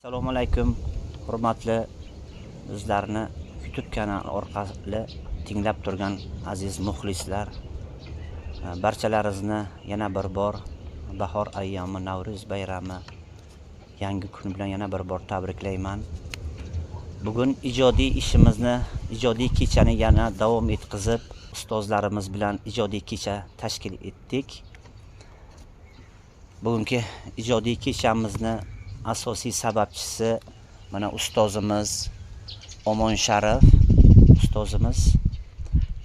Assalomu alaykum, hurmatli bizlarni YouTube kanal orqali tinglab turgan aziz muxlislar. Barchalaringizni yana bir bor bahor ayyomi, Navro'z bayrami, yangi kun bilan yana bir bor tabriklayman. Bugun ijodiy ishimizni, ijodiy kechani yana davom etkizib, ustozlarimiz bilan ijodiy kecha tashkil etdik. Bugungi ijodiy kechamizni asosiy sababchisi mana ustozimiz Omon Sharif ustozimiz.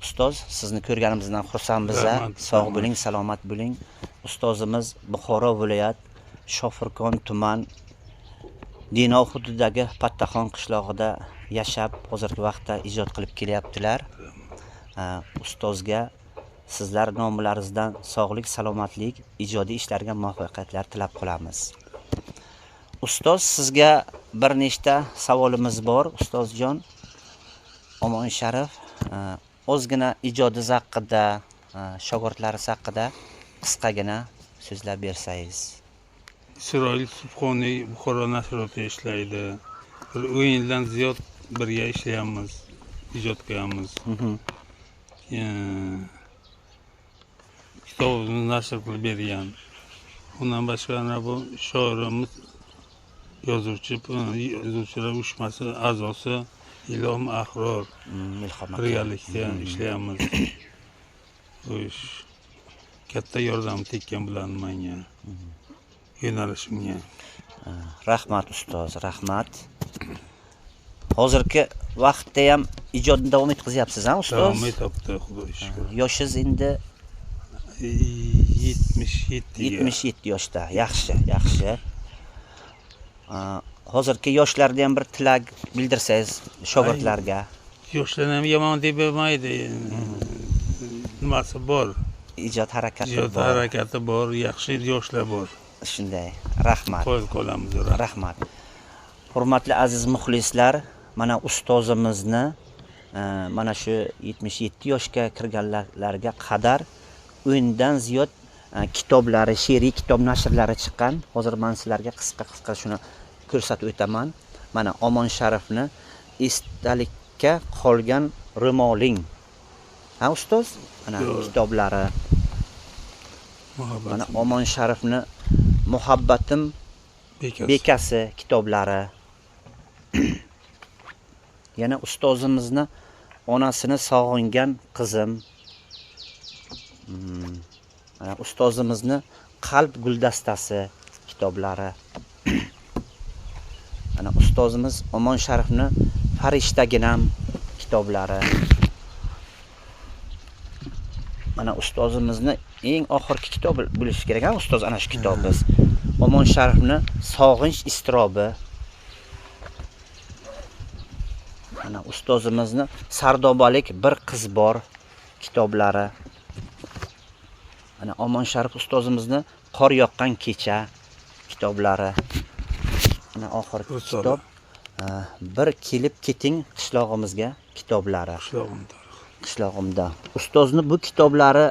Ustoz, sizni ko'rganimizdan xursandmiz. Sog' bo'ling, salomat bo'ling. Ustozimiz Buxoro viloyat Shofirkon tuman Dino hududidagi Pattaxon qishlog'ida yashab, hozirgi vaqtda ijod qilib kelyaptilar. Ustozga sizlar nomlaringizdan sog'lik, salomatlik, ijodiy ishlarga muvaffaqiyatlar tilab qolamiz. Ustoz, sizga bir nechta savolimiz bor, ustozjon. Omon Sharif, ozgina ijodingiz haqida, shogirdlaringiz haqida qisqagina so'zlab bersangiz. Isroil Subhoniy Buxoro nashriyotida ishlaydi. Bir 10 yildan ziyod birga ishlayapmiz, ijod qilyapmiz. Kitobimizni nashr qilib bergan. Undan boshqa ana bu shoirimiz, yozuvchilar uyushmasi a'zosi Ilhom Ahror. Ilhom aka. Birgalikda ishlayapmiz. Bu ish katta yordam tekkan bilan menga, yo'nalishimga. Rahmat ustoz, rahmat. Hozirgi vaqtda ham ijodni davom etkazyapsiz, ha ustoz? Davom etyapti, Xudoga shukr. Yoshingiz endi 77. 77 yoshda. Yaxshi, yaxshi. Hozirgi yoshlarda ham bir tilak bildirsangiz shogirdlarga. Yoshlarni ham yomon deb bo'lmaydi. Nimasi bor? Ijod harakati Ijod bor. harakati bor, yaxshi yoshlar bor. Shunday. Rahmat. Qo'l qolamiz. Rahmat. Hurmatli aziz muxlislar, mana ustozimizni mana shu 77 yoshga kirganlarga qadar 10 dan ziyod kitoblari, she'riy kitob nashrlari chiqqan. Hozir men sizlarga qisqa-qisqa shuni ko'rsatib o'taman. Mana Omon Sharifni esdalikka qolgan ro'moling. Ha ustoz? Mana kitoblari. Mana Omon Sharifni Muhabbatim bekasi kitoblari. Yana ustozimizni onasini sog'ingan qizim. Mana ustozimizni qalb guldastasi kitoblari. Mana ustozimiz Omon Sharifni Farishtaginam kitoblari. Mana ustozimizni eng oxirgi kitobi bo'lishi kerak, ha ustoz, ana shu kitobimiz. Omon Sharifni Sog'inch iztirobi. Mana ustozimizni Sardobalik bir qiz bor kitoblari. Mana Omon Sharif ustozimizni Qor yoqqan kecha kitoblari. Mana oxirgi kitob Bir kelib keting qishlog'imizga kitoblari. Qishlog'imda. Qishlog'imda. Ustozni bu kitoblari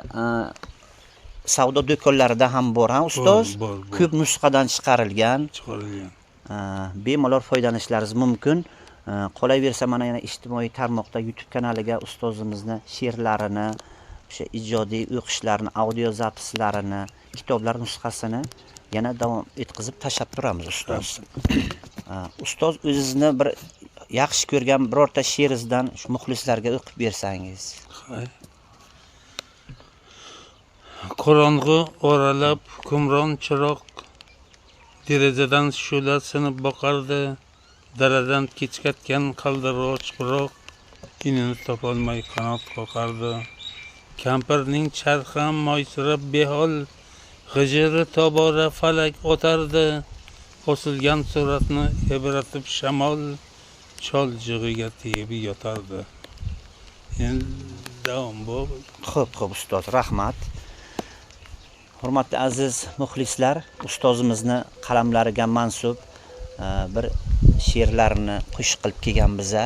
savdo do'konlarida ham bor, ha ustoz? Bor. Ko'p nusxadan chiqarilgan. Chiqarilgan. Bemalol foydalanishlaringiz mumkin. Qolaversa mana yana ijtimoiy tarmoqda YouTube kanaliga ustozimizni she'rlarini, o'sha ijodiy o'qishlarini, audio zapislarini, kitoblar nusxasini yana davom etkizib tashlab turamiz ustoz. Ustoz, o'zingizni bir yaxshi ko'rgan birorta she'ringizdan shu muxlislarga o'qib bersangiz. Qorong'i oralab kumron chiroq, derazadan shu'la sinib boqardi, daradan kechikatgan qaldiroch biroq inini topolmay qanot qoqardi. Kampirning charxi ham moysirab behol, g'ijiri tobora falak otardi. Osilgan suratni ebratib shamol, chol jig'iga tegib yotardi. Endi davom bu. Xo'p, xo'p ustoz, rahmat. Hurmatli aziz muxlislar, ustozimizni qalamlariga mansub bir she'rlarini qo'shiq qilib kelgan biza,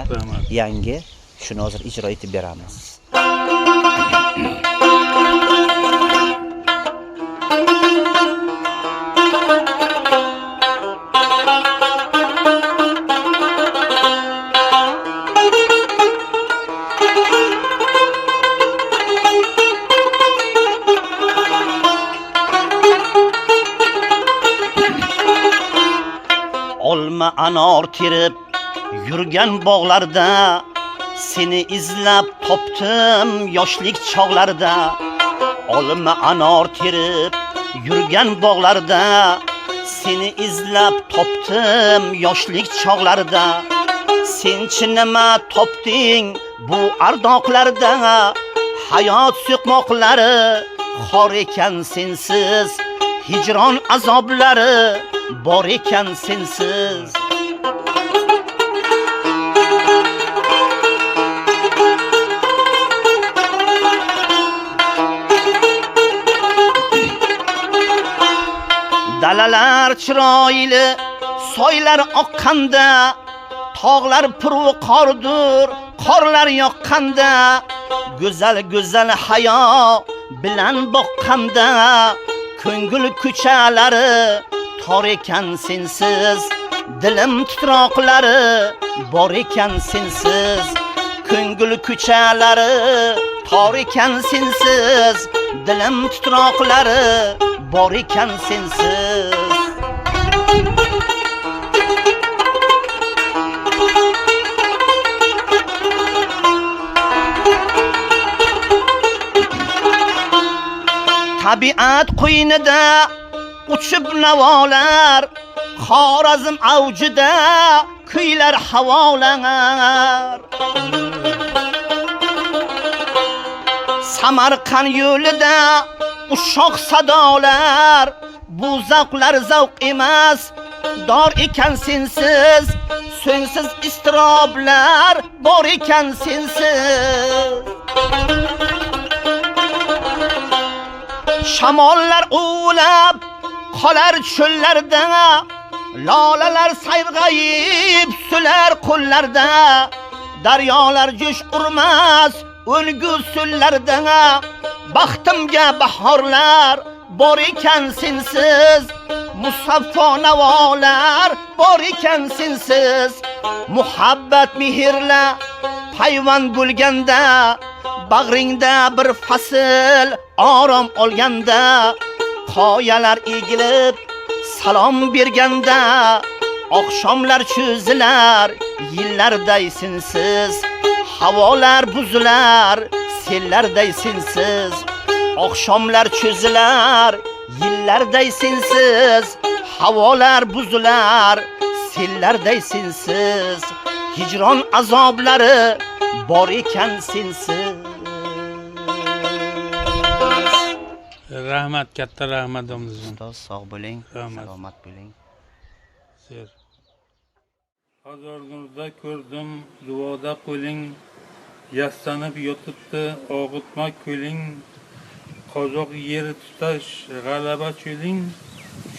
yangi, shuni hozir ijro etib beramiz. Olma anor terib yurgan bog'larda, seni izlab topdim yoshlik chog'larida. Olma anor terib yurgan bog'larda, seni izlab topdim yoshlik chog'larida. Senchi nima topding bu ardoqlarda? Hayot so'qmoqlari xor ekan sensiz, hijron azoblari bor ekan sensiz. Dalalar chiroyli, soylar oqqanda, tog'lar puru qordir, qorlar yoqqanda, go'zal go'zal hayo bilan boqqanda, ko'ngil ko'chalari tor ekan sensiz, dilim titroqlari bor ekan sensiz. Ko'ngil ko'chalari tor ekan sensiz, dilim titroqlari bor ekan sensiz. Tabiat qo'ynida uchib navolar, Xorazm avjida kuylar havolar. Samarqand yo'lida ushoq sadolar, bu zavqlar zavq emas, dor ekan sensiz, so'ngsiz iztiroblar bor ekan sensiz. Shamollar uvlab qolar cho'llarda, lolalar sayrg'ayib sular qo'llarda, daryolar jo'sh urmas o'lgu so'llarda, baxtimga bahorlar bor ekan sensiz, musaffo navolar bor ekan sensiz. Muhabbat mehrla payvand bo'lganda, bag'ringda bir fasl orom olganda, qoyalar egilib salom berganda, oqshomlar cho'zilar yillarday sensiz, havolar buzilar sellarday sensiz. Oqshomlar cho'zilar yillarday sensiz, havolar buzilar sellarday sensiz. Hijron azoblari bor ekan sensiz. Rahmat, katta rahmat domlajon. Ustoz, sog' bo'ling, salomat bo'ling. Ser. Hozir nurda ko'rdim, duoda qo'ling, yastanib yotibdi og'itma ko'ling, qozoq yeri tutash g'alaba cho'ling,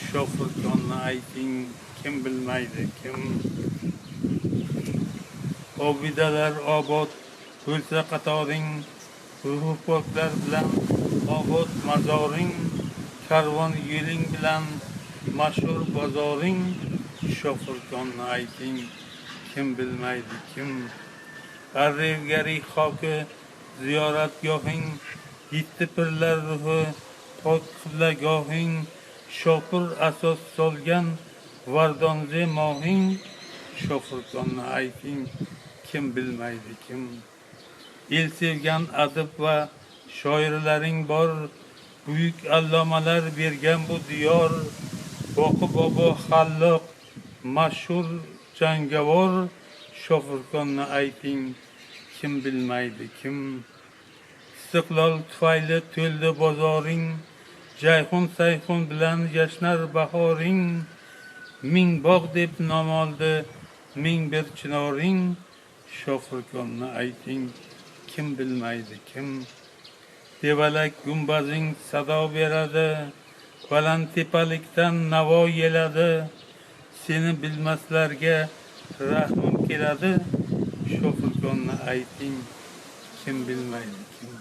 Shofirkonni ayting kim bilmaydi kim. Obidalar obod bo'lsa qatoring, ruhi poklar bilan obod mazoring, karvon yo'ling bilan mashhur bozoring, Shofirkonni ayting kim bilmaydi kim. Arrevgari xoki ziyoratgohing, yetti pirlar ruhi pok qiblagohing, Shopir asos solgan vardonze mohing, Shofirkonni ayting kim bilmaydi kim. El sevgan adib va shoirlaring bor, buyuk allomalar bergan bu diyor, Boqi bobo Xalloq mashhur jangovar, Shofirkonni ayting kim bilmaydi kim. Istiqlol tufayli to'ldi bozoring, Jayhun sayhun bilan yashnar bahoring, ming bog' deb nom oldi ming bir chinoring, Shofirkonni ayting kim bilmaydi kim. Devalak gumbazing sado beradi, baland tepalikdan navo yeladi, seni bilmaslarga rahmim keladi, Shofirkonni ayting kim bilmaydi kim.